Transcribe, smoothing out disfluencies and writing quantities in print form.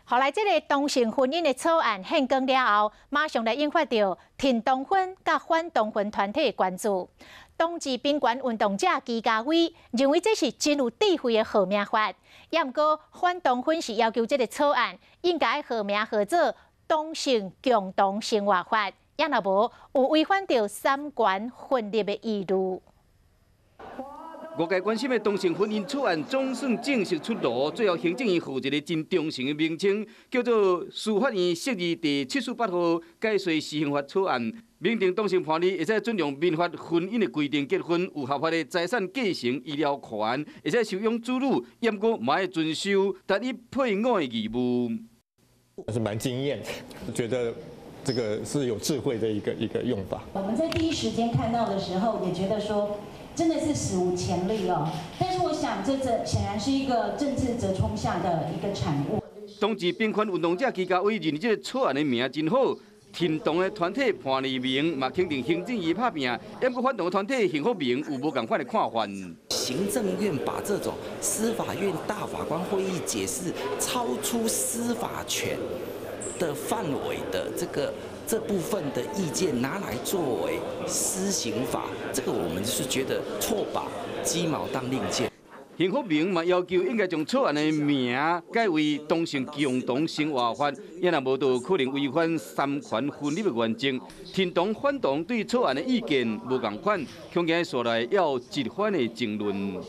後來，這个同性婚姻的草案憲綱了後，馬上來引發著挺同婚佮反同婚團體的關注。同志平權運動者祁家威認為這是真有智慧的號名法，也毋過反同婚是要求這个草案應該號名號做同性共同生活法，也若無有違反著三權分立的疑慮。外界關心的同性婚姻草案總算正式出爐，最後行政院予一个真中性的名稱，叫做《司法院釋字第748號解說施行法草案》，明定同性伴侶會使準用民法婚姻的規定結婚，有合法的財產繼承、醫療權，會使收養子女，毋過嘛愛遵守單一配偶的義務。是蠻驚豔，覺得這個是有智慧的一個用法。我們在第一時間看到的時候，也覺得說，真的是史無前例哦！但是我想，這顯然是一個政治折衝下的一個產物。同志平權運動者祁家威認為這个草案的名真好，挺同的團體叛逆盟嘛肯定行政院拍拚，毋過反同的團體幸福盟有無仝款的看法。行政院把這種司法院大法官會議解釋超出司法權的範圍的這部分的意見拿來作為施行法，這個我們是覺得錯把雞毛當令箭。幸福盟嘛要求應該將草案的名改為同性共同生活法，也若無就可能違反三權分立的原則。挺同反同對草案的意見無仝款，恐驚紲來猶有一番的爭論。